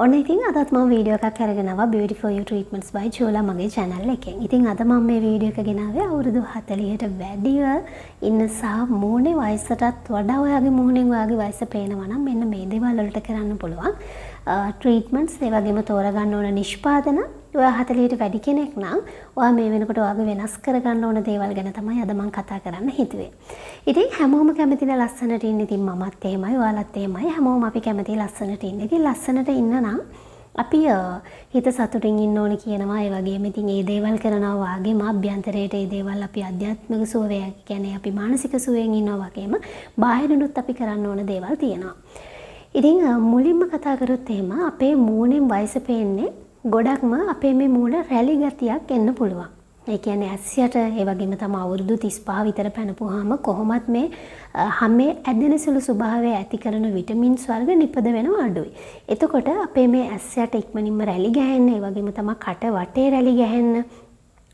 ඔන්න ඉතින් අදත් මම වීඩියෝ එකක් අරගෙන ආවා Beauty for You Treatments by Chula මගේ channel එකෙන්. ඉතින් අද මම මේ වීඩියෝ එක ගෙනාවේ අවුරුදු 40ට වැඩිව ඉන්න සහ මූණේ වයසටත් වඩා ඔයාගේ මූණෙන් ඔයාගේ වයස පේනවා නම් මෙන්න මේ දේවල් වලට කරන්න පුළුවන් ට්‍රීට්මන්ට්ස්, ඒ වගේම තෝරගන්න ඕන නිෂ්පාදන. ඔයා 40ට වැඩි කෙනෙක් නම් ඔයා මේ වෙනකොට ඔයාගේ වෙනස් කරගන්න ඕන දේවල් ගැන තමයි අද මම කතා කරන්න හිතුවේ. ඉතින් හැමෝම කැමතිනේ ලස්සනට ඉන්න. ඉතින් මමත් එහෙමයි, ඔයාලත් එහෙමයි. හැමෝම අපි කැමති ලස්සනට ඉන්න. ඉතින් ලස්සනට ඉන්න නම් අපි හිත සතුටින් ඉන්න ඕන කියනවා. ඒ වගේම ඉතින් ඒ දේවල් කරනවා වාගේම අභ්‍යන්තරයට ඒ දේවල් අපි ආධ්‍යාත්මික සුවය කියන්නේ අපි මානසික සුවයෙන් ඉන්නවා වගේම බාහිරිනුත් අපි කරන්න ඕන දේවල් තියෙනවා. ඉතින් මුලින්ම කතා කරොත් එහෙම අපේ මූණෙන් වයස පේන්නේ ගොඩක්ම අපේ මේ මූණ රැලි ගතියක් එන්න පුළුවන්. ඒ කියන්නේ ඇස් යට, ඒ වගේම තමයි අවුරුදු 35 විතර පැනපුවාම කොහොමත් මේ හැමේ ඇදෙන සුළු ස්වභාවය ඇති කරන විටමින්ස් වර්ග නිපද වෙනවා අඩුයි. එතකොට අපේ මේ ඇස් යට ඉක්මනින්ම රැලි ගැහෙන්න, ඒ වගේම තමයි කට වටේ රැලි ගැහෙන්න,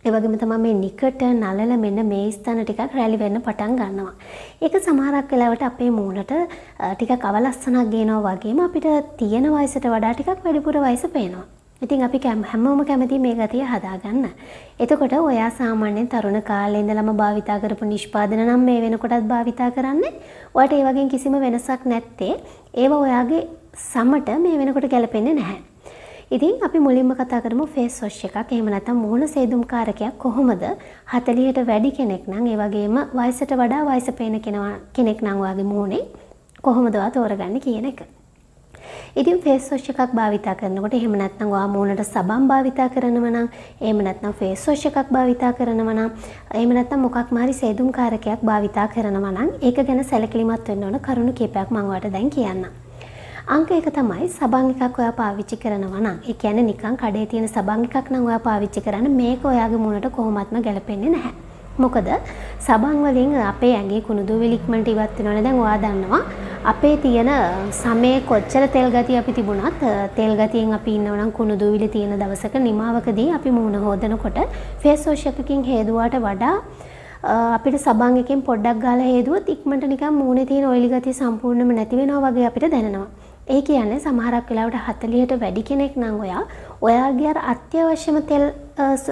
ඒ වගේම තමයි මේ නිකට නලල මෙන්න මේ ස්ථාන ටිකක් රැලි වෙන්න පටන් ගන්නවා. ඒක සමහරක් වෙලාවට අපේ මූණට ටිකක් අවලස්සනක් ගේනවා වගේම අපිට තියෙන වයසට වඩා ටිකක් වැඩිපුර වයස පේනවා. ඉතින් අපි හැමෝම කැමති මේ ගතිය හදාගන්න. එතකොට ඔයා සාමාන්‍යයෙන් තරුණ කාලේ ඉඳලම භාවිතා කරපු නිෂ්පාදන නම් මේ වෙනකොටත් භාවිතා කරන්නේ. ඔයාට ඒ වගේ කිසිම වෙනසක් නැත්තේ ඒවා ඔයාගේ සමට මේ වෙනකොට ගැලපෙන්නේ නැහැ. ඉතින් අපි මුලින්ම කතා කරමු ෆේස් වොෂ් එකක්. එහෙම නැත්නම් මූණ සේදුම් කාරකයක් කොහොමද 40ට වැඩි කෙනෙක් නම්, ඒ වගේම වයසට වඩා වයස පේන කෙනෙක් නම් ඔයාගේ මූණේ කොහොමද ඔයා තෝරගන්නේ කියන එක. ඉතින් ෆේස් වොෂ් එකක් භාවිතා කරනකොට, එහෙම නැත්නම් ඔයා මූණට සබන් භාවිතා කරනවා නම්, එහෙම නැත්නම් ෆේස් වොෂ් එකක් භාවිතා කරනවා නම්, එහෙම නැත්නම් මොකක්ම හරි සේදුම් කාරකයක් භාවිතා කරනවා නම් ඒක ගැන සැලකිලිමත් වෙන්න ඕන කරුණු කීපයක් මම ඔයාලට දැන් කියන්නම්. අංක 1 තමයි සබන් එකක් ඔයා පාවිච්චි කරනවා නම්, ඒ කියන්නේ නිකන් කඩේ තියෙන සබන් එකක් නම් ඔයා පාවිච්චි කරන්න මේක ඔයාගේ මූණට කොහොමත්ම ගැලපෙන්නේ නැහැ. මොකද සබන් වලින් අපේ ඇඟේ කුණු දූවිලි ඉක්මනට ඉවත් වෙනවනේ. දැන් ඔයා දන්නවා අපේ තියෙන සමේ කොච්චර තෙල් ගතිය අපි තිබුණත්, තෙල් ගතියෙන් අපි ඉන්නවා නම් කුණු දූවිලි තියෙන දවසක නිමාවකදී අපි මූණ හෝදනකොට ෆේස් වොෂ් එකකින් හේදුවාට වඩා අපිට සබන් එකෙන් පොඩ්ඩක් ගාලා හේදුවොත් ඉක්මනට නිකන් මූණේ තියෙන ඔයිලි ගතිය සම්පූර්ණයෙන්ම නැති වෙනවා වගේ අපිට දැනෙනවා. ඒ කියන්නේ සමහරක් වෙලාවට 40ට වැඩි කෙනෙක් නම් ඔයා ඔයාගේ අර අත්‍යවශ්‍යම තෙල්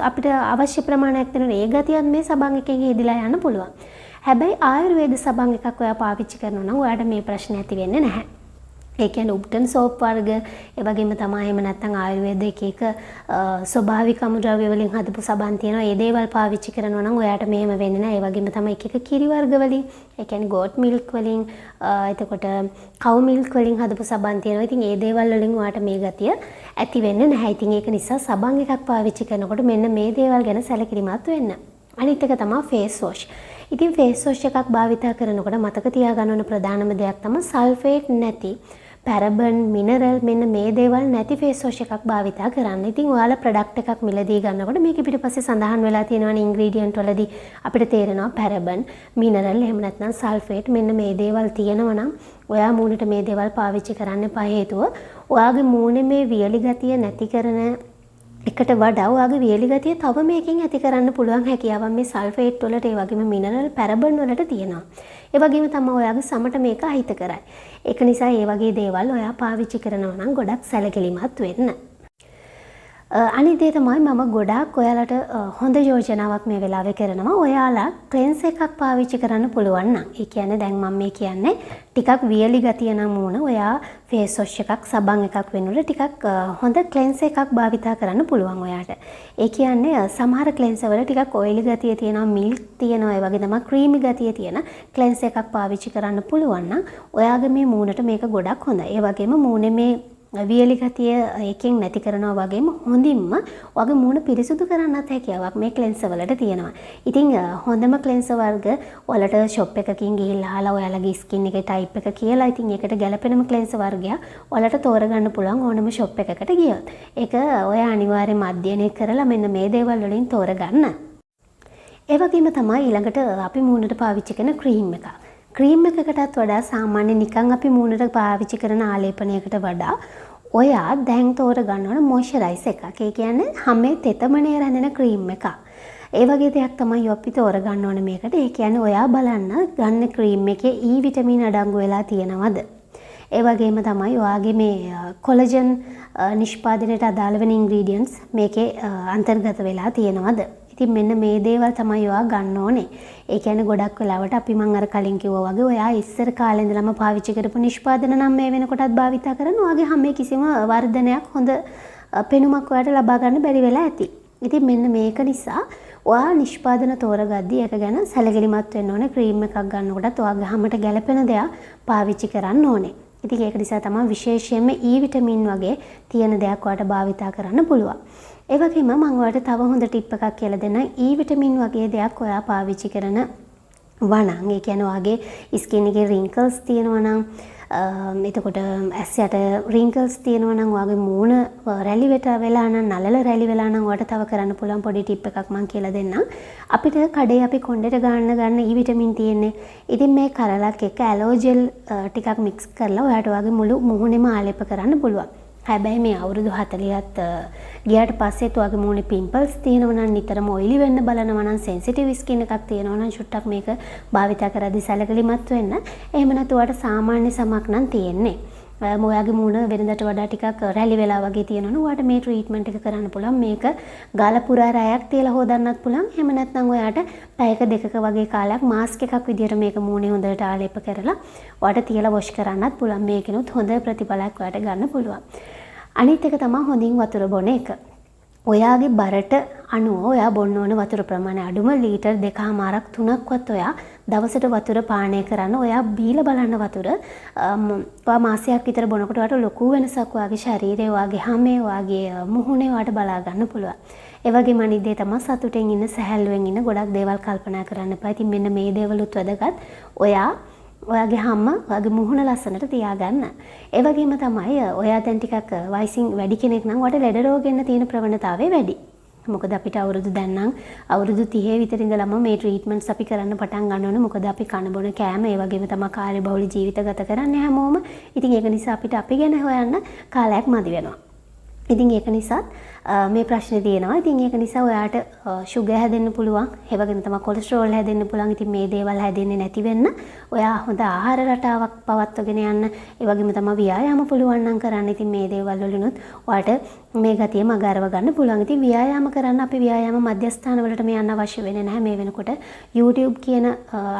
අපිට අවශ්‍ය ප්‍රමාණයක් දෙන ඒ ගතියත් මේ සබන් එකෙන් හේදිලා යන්න පුළුවන්. හැබැයි ආයුර්වේද සබන් එකක් ඔයා පාවිච්චි කරනවා නම් ඔයාට මේ ප්‍රශ්නේ ඇති වෙන්නේ නැහැ. ඒ කියන්නේ උබ්ටන් සෝප් වර්ග, ඒ වගේම තමයි එහෙම නැත්නම් ආයුර්වේද එක එක ස්වභාවික අමුද්‍රව්‍ය වලින් හදපු සබන් තියෙනවා. ඒ දේවල් පාවිච්චි කරනවා නම් ඔයාට මෙහෙම වෙන්නේ නැහැ. ඒ වගේම තමයි එක එක කිරි වර්ග වලින්, ඒ කියන්නේ ගෝට් මිල්ක් වලින්, එතකොට කව් මිල්ක් වලින් හදපු සබන් තියෙනවා. ඉතින් ඒ දේවල් වලින් ඔයාට මේ ගතිය ඇති වෙන්නේ නැහැ. ඉතින් ඒක නිසා සබන් එකක් පාවිච්චි කරනකොට මෙන්න මේ දේවල් ගැන සැලකිලිමත් වෙන්න. අනිත් එක තමයි ෆේස් වොෂ්. ඉතින් ෆේස් වොෂ් එකක් භාවිතා කරනකොට මතක තියාගන්න ඕන ප්‍රධානම දෙයක් තමයි සල්ෆේට් නැති, පැරබන්, මිනරල් මෙන්න මේ දේවල් නැති ෆේස් වොෂ් එකක් භාවිතා කරන්න. ඉතින් ඔයාලා ප්‍රොඩක්ට් එකක් මිලදී ගන්නකොට මේකේ පිටිපස්සේ සඳහන් වෙලා තියෙනවනේ ඉන්ග්‍රීඩියන්ට් වලදී අපිට තේරෙනවා පැරබන්, මිනරල් එහෙම නැත්නම් සල්ෆේට් මෙන්න මේ දේවල් තියෙනවා නම් ඔයා මූණට මේ දේවල් පාවිච්චි කරන්න එපා. හේතුව ඔයාගේ මූණේ මේ වියලි ගතිය නැති කරන එකට වඩා ඔයාගේ වියලි ගතිය තව මේකෙන් ඇති කරන්න පුළුවන් හැකියාවක් මේ සල්ෆේට් වලට, ඒ වගේම මිනරල්, පැරබන් වලට තියෙනවා. ඒ වගේම තමයි ඔයාගේ සමට මේක අහිත කරයි. ඒක නිසා ඒ වගේ දේවල් ඔයා පාවිච්චි කරනවා නම් ගොඩක් සැලකිලිමත් වෙන්න. අනිත් දේ තමයි මම ගොඩාක් ඔයාලට හොඳ යෝජනාවක් මේ වෙලාවේ කරනවා. ඔයාලා ක්ලෙන්සර් එකක් පාවිච්චි කරන්න පුළුවන් නම්. ඒ කියන්නේ දැන් මම මේ කියන්නේ ටිකක් වියලි ගතිය නම් මූණ ඔයා ෆේස් වොෂ් එකක් සබන් එකක් වෙනුවට ටිකක් හොඳ ක්ලෙන්සර් එකක් භාවිතා කරන්න පුළුවන් ඔයාට. ඒ කියන්නේ සමහර ක්ලෙන්සර් වල ටිකක් ඔයිලි ගතිය තියෙනවා, මිල්ක් තියෙනවා, ඒ වගේ තමයි ක්‍රීමි ගතිය තියෙන ක්ලෙන්සර් එකක් පාවිච්චි කරන්න පුළුවන් නම් ඔයාගේ මේ මූණට මේක ගොඩක් හොඳයි. ඒ වගේම මූණේ මේ වියලි ගතිය ඒකෙන් නැති කරනවා වගේම හොඳින්ම ඔයාගේ මූණ පිරිසිදු කරන්නත් හැකියාවක් මේ ක්ලෙන්සර් වලට තියෙනවා. ඉතින් හොඳම ක්ලෙන්සර් වර්ග ඔයාලට ෂොප් එකකින් ගිහිල්ලා අහලා ඔයාලගේ ස්කින් එකේ ටයිප් එක කියලා ඉතින් ඒකට ගැලපෙනම ක්ලෙන්සර් වර්ගයක් ඔයාලට තෝරගන්න පුළුවන් ඕනම ෂොප් එකකට ගියොත්. ඒක ඔයා අනිවාර්යයෙන්ම අධ්‍යයනය කරලා මෙන්න මේ දේවල් වලින් තෝරගන්න. ඒ වගේම තමයි ඊළඟට අපි මූණට පාවිච්චි කරන ක්‍රීම් එක. ක්‍රීම් එකකටත් වඩා සාමාන්‍ය නිකන් අපි මූණට පාවිච්චි කරන ආලේපනයකට වඩා ඔයා දැන් තෝරගන්න ඕන මොයිස්චරයිසර් එකක්. ඒ කියන්නේ හැමේ තෙතමනය රැඳෙන ක්‍රීම් එකක්. ඒ වගේ දෙයක් තමයි අපි තෝරගන්න ඕන මේකට. ඒ කියන්නේ ඔයා බලන්න ගන්න ක්‍රීම් එකේ E vitamin අඩංගු වෙලා තියෙනවද? ඒ වගේම තමයි ඔයාගේ මේ කොලජන් නිෂ්පාදනයට අදාළ වෙන ඉන්ග්‍රීඩියන්ට්ස් මේකේ අන්තර්ගත වෙලා තියෙනවද? ඉතින් මෙන්න මේ දේවල් තමයි ඔයා ගන්න ඕනේ. ඒ කියන්නේ ගොඩක් වෙලාවට අපි මං අර කලින් කිව්වා වගේ ඔයා ඉස්සර කාලේ ඉඳලම පාවිච්චි කරපු නිෂ්පාදන නම් මේ වෙනකොටත් භාවිතා කරන ඔයාගේ හැම කිසිම වර්ධනයක් හොඳ පෙනුමක් ඔයාට ලබා ගන්න බැරි වෙලා ඇති. ඉතින් මෙන්න මේක නිසා ඔයා නිෂ්පාදන තෝරගද්දී ඒක ගැන සැලකිලිමත් වෙන්න ඕනේ. ක්‍රීම් එකක් ගන්නකොටත් ඔයාගේ හැමට ගැලපෙන දෙයක් පාවිච්චි කරන්න ඕනේ. ඉතින් ඒක නිසා තමයි විශේෂයෙන්ම E vitamin වගේ තියෙන දෙයක් ඔයාට භාවිතා කරන්න පුළුවන්. ඒ වගේම මම ඔයාලට තව හොඳ ටිප් එකක් කියලා දෙන්නම්. E vitamin වගේ දෙයක් ඔයා පාවිච්චි කරනවා නම්, ඒ කියන්නේ ඔයාගේ ස්කින් එකේ රින්කල්ස් තියෙනවා නම්, එතකොට ඇස් යට රින්කල්ස් තියෙනවා නම්, ඔයාගේ මූණ රැලි වෙලා නම්, නලල රැලි වෙලා නම් ඔයාට තව කරන්න පුළුවන් පොඩි ටිප් එකක් මම කියලා දෙන්නම්. අපිට කඩේ අපි කොණ්ඩෙට ගන්න ගන්න E vitamin තියෙන්නේ. ඉතින් මේ කරලක් එක්ක ඇලෝ ජෙල් ටිකක් මික්ස් කරලා ඔයාට ඔයාගේ මුළු මුහුණෙම ආලේප කරන්න පුළුවන්. හැබැයි මේ අවුරුදු 40ත් ගියාට පස්සෙත් ඔයාගේ මූණේ පිම්පල්ස් තියෙනවා නම්, නිතරම ඔයිලි වෙන්න බලනවා නම්, සෙන්සිටිව් ස්කින් එකක් තියෙනවා නම් චුට්ටක් මේක භාවිතා කරද්දි සැලකිලිමත් වෙන්න. එහෙම නැත්නම් ඔයාට සාමාන්‍ය සමක් නම් තියෙන්නේ. ඔයාගේ මූණ වෙනදට වඩා ටිකක් රැලි වෙලා වගේ තියෙනවා නම් ඔයාට මේ ට්‍රීට්මන්ට් එක කරන්න පුළුවන්. මේක ගාල පුරා රැයක් තියලා හොදන්නත් පුළුවන්. එහෙම නැත්නම් ඔයාට පැයක දෙකක වගේ කාලයක් මාස්ක් එකක් විදියට මේක මූණේ හොඳට ආලේප කරලා ඔයාට තියලා වොෂ් කරන්නත් පුළුවන්. මේකෙනුත් හොඳ ප්‍රතිඵලයක් ඔයාට ගන්න පුළුවන්. අනිත් එක තමයි හොඳින් වතුර බොන එක. ඔයාගේ බරට අනුව ඔයා බොන්න ඕන වතුර ප්‍රමාණය අඩුම ලීටර් 2.5ක් 3ක්වත් ඔයා දවසට වතුර පානය කරන්න. ඔයා බීලා බලන්න වතුර. ඔයා මාසයක් විතර බොනකොට ඔයාට ලොකු වෙනසක් ඔයාගේ ශරීරයේ, ඔයාගේ හැමේ, ඔයාගේ මුහුණේ ඔයාට බලා ගන්න පුළුවන්. ඒ වගේම අනිත් දේ තමයි සතුටෙන් ඉන්න, සැහැල්ලුවෙන් ඉන්න, ගොඩක් දේවල් කල්පනා කරන්න එපා. ඉතින් මෙන්න මේ දේවලුත් වැදගත්. ඔයා ඔයාගේ හැම ඔයාගේ මුහුණ ලස්සනට තියාගන්න. ඒ වගේම තමයි ඔයා දැන් ටිකක් වයසින් වැඩි කෙනෙක් නම් ඔයාට ලෙඩ රෝග එන්න තියෙන ප්‍රවණතාවය වැඩි. මොකද අපිට අවුරුදු දැන් නම් අවුරුදු 30 විතර ඉඳලම මේ ට්‍රීට්මන්ට්ස් අපි කරන්න පටන් ගන්න ඕනේ. මොකද අපි කන බොන කෑම ඒ වගේම තමයි කාර්යබහුල ජීවිත ගත කරන්නේ හැමෝම. ඉතින් ඒක නිසා අපිට අපි ගැන හොයන්න කාලයක් මදි වෙනවා. ඉතින් ඒක නිසාත් මේ ප්‍රශ්නේ තියෙනවා. ඉතින් ඒක නිසා ඔයාට ෂුගර් හැදෙන්න පුළුවන්. ඒ වගේම තමයි කොලෙස්ටරෝල් හැදෙන්න පුළුවන්. ඉතින් මේ දේවල් හැදෙන්නේ නැති වෙන්න ඔයා හොඳ ආහාර රටාවක් පවත්වාගෙන යන්න. ඒ වගේම තමයි ව්‍යායාම පුළුවන් නම් කරන්න. ඉතින් මේ දේවල් වලිනුත් ඔයාට මේ ගතිය මග අරව ගන්න පුළුවන්. ඉතින් ව්‍යායාම කරන්න අපි ව්‍යායාම මධ්‍යස්ථාන වලටම යන්න අවශ්‍ය වෙන්නේ නැහැ. මේ වෙනකොට YouTube කියන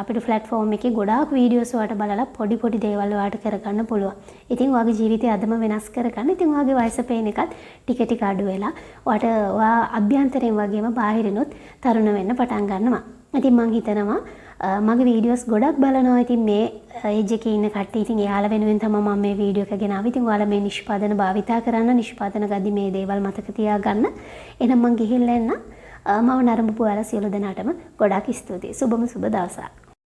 අපිට ප්ලැට්ෆෝම් එකේ ගොඩාක් වීඩියෝස් ඔයාට බලලා පොඩි පොඩි දේවල් ඔයාට කරගන්න පුළුවන්. ඉතින් ඔයාගේ ජීවිතය අදම වෙනස් කරගන්න. ඉතින් ඔයාගේ වයස පේන එකත් ටික ටික අඩු වෙලා ඔයාට ඔයා අභ්‍යන්තරයෙන් වගේම බාහිරිනුත් තරුණ වෙන්න පටන් ගන්නවා. ඉතින් මං හිතනවා මගේ වීඩියෝස් ගොඩක් බලනවා. ඉතින් මේ ඒජ් එකේ ඉන්න කට්ටිය, ඉතින් එයාලා වෙනුවෙන් තමයි මම මේ වීඩියෝ එක ගෙනාවේ. ඉතින් ඔයාලා මේ නිෂ්පාදන භාවිතා කරන්න, නිෂ්පාදන ගද්දි මේ දේවල් මතක තියාගන්න. එහෙනම් මං ගිහිල්ලා එන්න. මම නරඹපු ඔයාලා සියලු දෙනාටම ගොඩාක් ස්තුතියි. සුබම සුබ දවසක්.